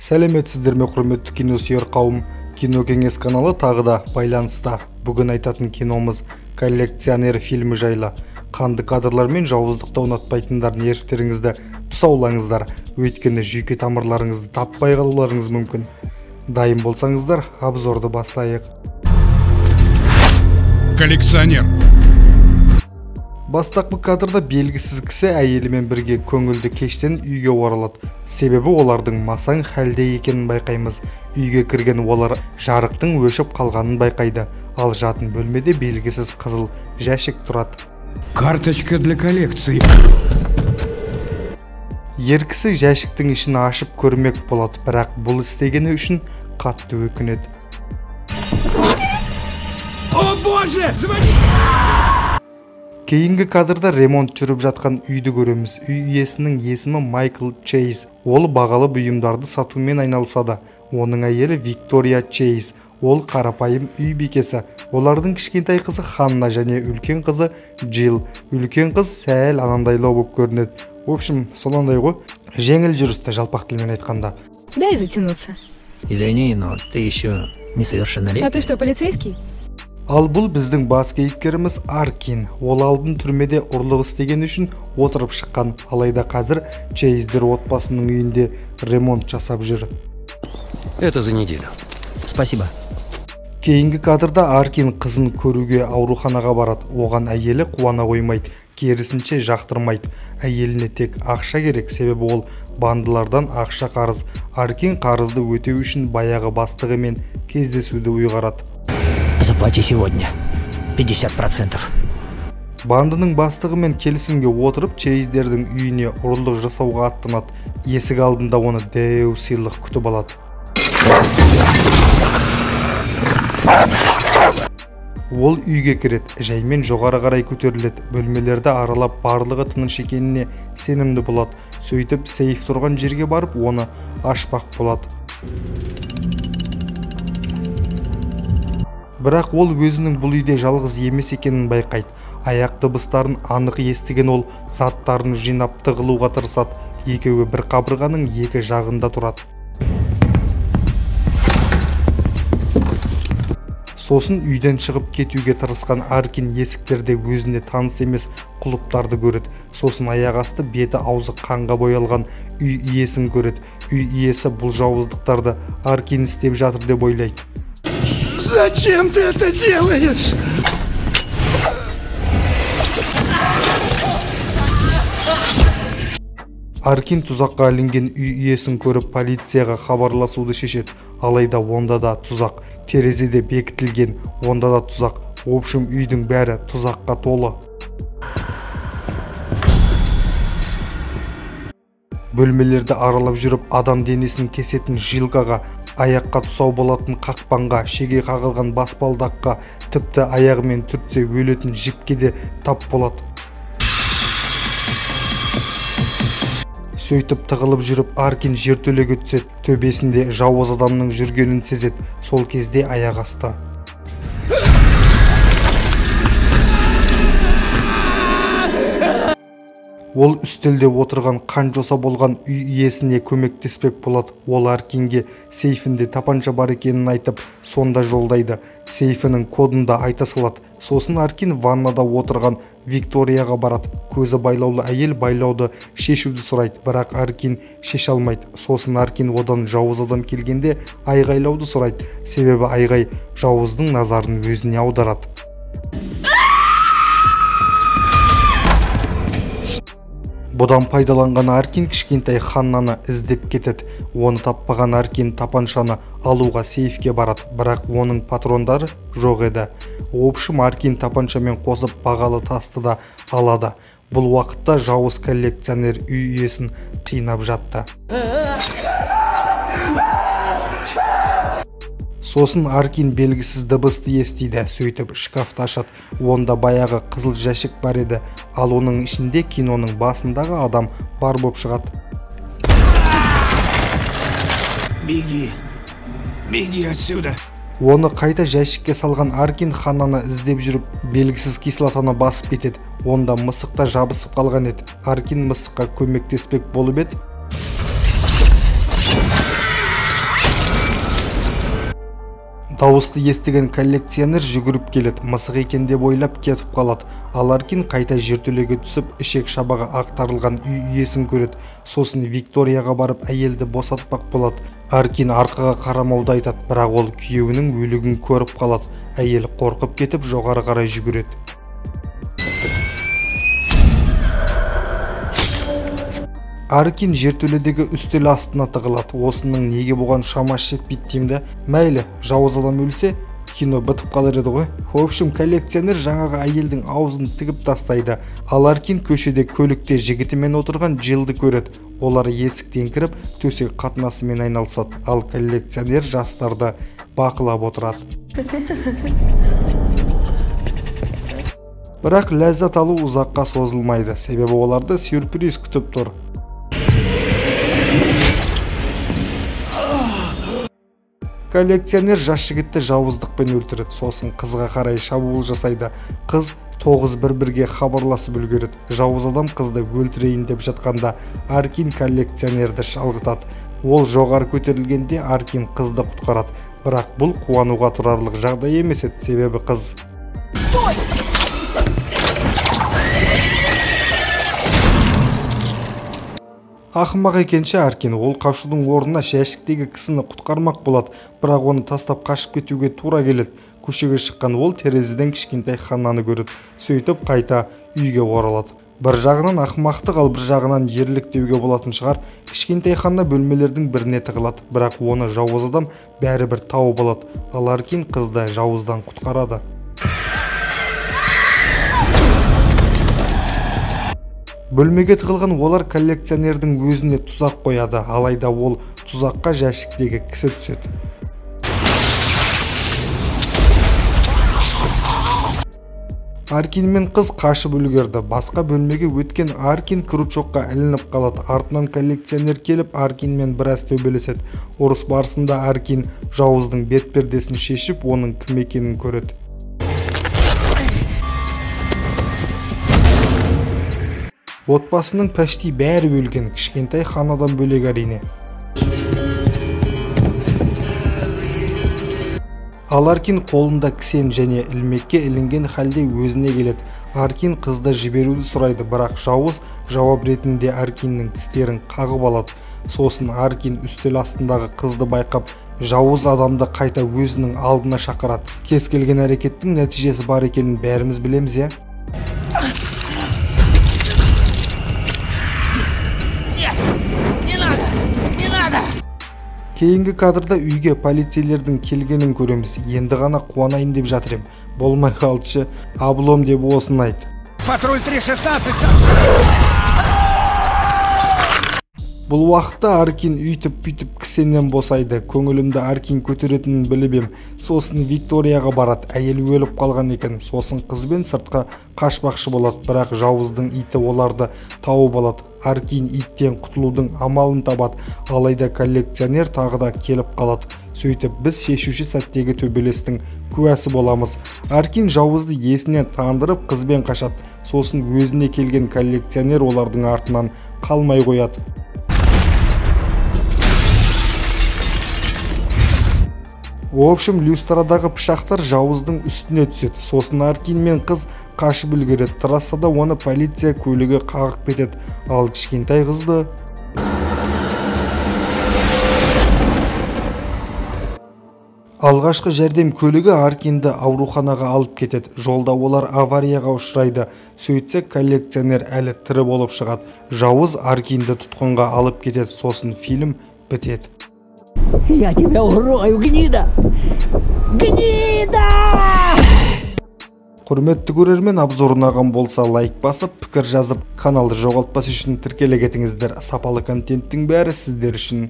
Сәлеметсіздер ме, құрметті киносүйер қауым. Кино Кеңес каналы тағы да байланыста. Бүгін айтатын киномыз «Коллекционер» фильмі жайлы. Қанды кадрлар мен жауыздықты ұнатпайтындар нервтеріңізді тұсаулаңыздар, өйткені жүйке тамырларыңызды таппай қалуларыңыз мүмкін. Дайын болсаңыздар, обзорды бастайық. Коллекционер. Бастапқы кадрда белгісіз кісі әйелімен бірге көңілді кештен үйге оралады. Себебі олардың масаң халде екенін байқаймыз. Үйге кірген олар жарықтың өшіп қалғанын байқайды. Ал жатын бөлмеде белгісіз қызыл жәшік тұрады. Карточка для коллекции. Ер кісі жәшіктің ішін ашып көрмек болады, бірақ бұл істегені үшін қатты өкінеді. О боже, звони! Кейінгі кадрда ремонт жүріп жатқан үйді көреміз. Үй иесінің есімі Майкл Чейз. Ол бағалы бұйымдарды сатумен айналысады. Оның әйелі Виктория Чейз. Ол қарапайым үй бикесі. Олардың кішкентай қызы Ханна және үлкен қызы Джилл. Үлкен қыз сәл анандайлау болып көрінеді. В общем, соландай ғой. Жеңіл жүрісті, жалпақ тілмен айтқанда. Дай затянуться. Извини, но ты еще несовершеннолетний. А ты что, полицейский? Ал бұл біздің бас кейіпкеріміз Аркин. Ол алдын түрмеде ұрлық істеген үшін отырып шыққан. Алайда қазір Чейздер отбасының үйінде ремонт жасап жүр. Это за неделю. Спасибо. Кейінгі кадрда Аркин қызын көруге ауруханаға барады. Оған әйелі қуана қоймайды, керісінше жақтырмайды. Әйеліне тек ақша керек, себебі ол бандылардан ақша қарыз. Аркин қарызды өтеу үшін баяғы бастығымен кездесуді ұйғарады. Заплати сегодня 50%. Бандының бастығымен келісімге отырып, Чейздердің үйіне ұрлық жасауға аттанады. Есік алдында оны дәу сыйлық күтіп алады. Ол үйге кіреді, жаймен жоғары қарай көтеріледі. Бөлмелерді аралап барлығы тыныш екеніне сенімді болады. Сөйтіп сейф тұрған жерге барып, оны ашпақ болады. Бірақ ол өзінің бұл үйде жалғыз емес екенін байқайды. Аяқ дыбыстарын анық естіген ол заттарын жинап тығылуға тырысады. Екеуі бір қабырғаның екі жағында тұрады. Сосын үйден шығып кетуге тырысқан Аркин есіктерде өзіне таныс емес құлыптарды көреді. Сосын аяқ асты беті аузы қанға боялған үй иесін көреді. Үй иесі бұл жауыздықтарды Аркин істеп жатыр деп ойлайды. Зачем ты это делаешь? Аркин тұзаққа ілінген үй иесін көріп полицияға хабарласуды шешеді. Алайда онда да тұзақ, терезеде бекітілген, онда да тұзақ. В общем, үйдің бәрі тұзаққа толы. Бөлмелерді аралап жүріп, адам денесін кесетін жилкаға, аяққа тұсау болатын қақпанға, шеге қағылған баспалдаққа, тіпті аяғымен түртсе өлетін жіпке де тап болады. Сөйтіп тығылып жүріп Аркин жертөлеге түседі. Төбесінде жауыз адамның жүргенін сезеді. Сол кезде аяқ асты. Ол үстелде отырған қан жоса болған үй иесіне көмектеспек болады. Ол Аркинге сейфінде тапанша бар екенін айтып, сонда жолдайды. Сейфінің кодын да айта салады. Сосын Аркин ваннада отырған Викторияға барады. Көзі байлаулы әйел байлауды шешуді сұрайды, бірақ Аркин шеше алмайды. Сосын Аркин одан жауыз адам келгенде айғайлауды сұрайды. Себебі айғай жауыздың назарын өзіне аударады. Бұдан пайдаланған Аркин кішкентай Ханнаны іздеп кетеді. Оны таппаған Аркин тапаншаны алуға сейфке барады, бірақ оның патрондары жоқ еді. В общем, Аркин тапаншамен қосып бағалы тасты да алады. Бұл уақытта жауыз коллекционер үй иесін қинап жатты. Сосын Аркин белгісіз дыбысты естиді, сөйтіп шкафты ашады. Онда баяғы қызыл жәшік бар еді, ал оның ішінде киноның басындағы адам бар боп шығады. Беги, беги отсюда. Оны қайта жәшікке салған Аркин Ханнаны іздеп жүріп, белгісіз кислотаны басып кетеді. Онда мысық та жабысып қалған еді. Аркин мысыққа көмектеспек болып еді. Дауысты естіген коллекционер жүгіріп келеді, мысық екен деп ойлап кетіп қалады. Ал Аркин қайта жертөлеге түсіп, ішек шабағы ақтарылған үй иесін көреді. Сосын Викторияға барып әйелді босатпақ болады. Аркин арқаға қарамауды айтады, бірақ ол күйеуінің өлігін көріп қалады. Әйел қорқып кетіп, жоғары қарай жүгіреді. Аркин жертөледегі үстел астына тығылады. Осының неге бұған шамасы жетпейді деймді. Мәйлі, жауыз адам өлсе, кино бітіп қалар еді ғой. В общем, коллекционер жаңағы әйелдің аузын тігіп тастайды. Ал Аркин көшеде көлікте жігітімен отырған Джилді көреді. Олар есіктен кіріп, төсек қатынасымен айналысады. Ал коллекционер жастарды бақылап отырады. Бірақ ләззат алу ұзаққа созылмайды, себебі оларды сюрприз күтіп тұр. Коллекционер жас жігітті жауыздықпен өлтіреді, сосын қызға қарай шабуыл жасайды. Қыз 911-ге хабарласып үлгереді. Жауыз адам қызды өлтірейін деп жатқанда Аркин коллекционерді шалғытады. Ол жоғары көтерілгенде Аркин қызды құтқарады. Бірақ бұл қуануға тұрарлық жағдай емес еді, себебі қыз ақымақ екенші. Аркин ол қашудың орнына жәшіктегі кісіні құтқармақ болады, бірақ оны тастап қашып кетуге тура келеді. Көшеге шыққан ол терезеден кішкентай Ханнаны көреді, сөйтіп қайта үйге оралады. Бір жағынан ақымақтық, ал бір жағынан ерлік деуге болатын шығар. Кішкентай Ханна бөлмелердің біріне тығылады, бірақ оны жауыз адам бәрібір тауып алады. Ал Аркин қызды жауыздан құтқарады. Бөлмеге тығылған олар коллекционердің өзіне тұзақ қояды, алайда ол тұзаққа жәшіктегі кісі түседі. Аркин мен қыз қашып үлгерді. Басқа бөлмеге өткен Аркин крючокқа ілініп қалады. Артынан коллекционер келіп Аркинмен біраз төбелеседі. Ұрыс барысында Аркин жауыздың бет пердесін шешіп, оның кім екенін көреді. Отбасының пәшти бәрі өлген, кішкентай Ханадан бөлек әрине. Ал Аркин қолында кісен және ілмекке ілінген халде өзіне келеді. Аркин қызды жіберуді сұрайды, бірақ жауыз жауап ретінде Аркиннің тістерін қағып алады. Сосын Аркин үстел астындағы қызды байқап, жауыз адамды қайта өзінің алдына шақырады. Кез келген әрекеттің нәтижесі бар екенін бәріміз білеміз, иә? Кейінгі кадрда үйге полицейлердің келгенін көреміз. Енді ғана қуанайын деп жатыр ем. Болмай қалдышы, облом деп осын айт. Патруль 316. Бұл уақытта Аркин үйтіп-бүйтіп кісеннен босайды. Көңілімді Аркин көтеретінін біліп ем. Сосын Викторияға барады. Әйел өліп қалған екен. Сосын қызбен сыртқа қашпақшы болады, бірақ жауыздың иті оларды тауып алады. Аркин иттен құтылудың амалын табады. Алайда коллекционер тағы да келіп қалады. Сөйтіп біз шешуші сәттегі төбелестің куәсі боламыз. Аркин жауызды есінен тандырып қызбен қашады. Сосын өзіне келген коллекционер олардың артынан қалмай қояды. В общем, люстрадағы пышақтар жауыздың үстіне түседі. Сосын Аркин мен қыз қашып үлгереді. Трассада оны полиция көлігі қағып кетеді. Ал кішкентай қызды алғашқы жәрдем көлігі Аркинді ауруханаға алып кетеді. Жолда олар аварияға ұшырайды. Сөйтсе коллекционер әлі тірі болып шығады. Жауыз Аркинді тұтқынға алып кетеді. Сосын фильм бітеді. Я тебя урою, гнида! Гнида! Құрметті көрермен, обзор ұнаған болса лайк басып, пікір жазып, каналды жоғалтпас үшін тіркеле кетіңіздер. Сапалы контенттің бәрі сіздер үшін.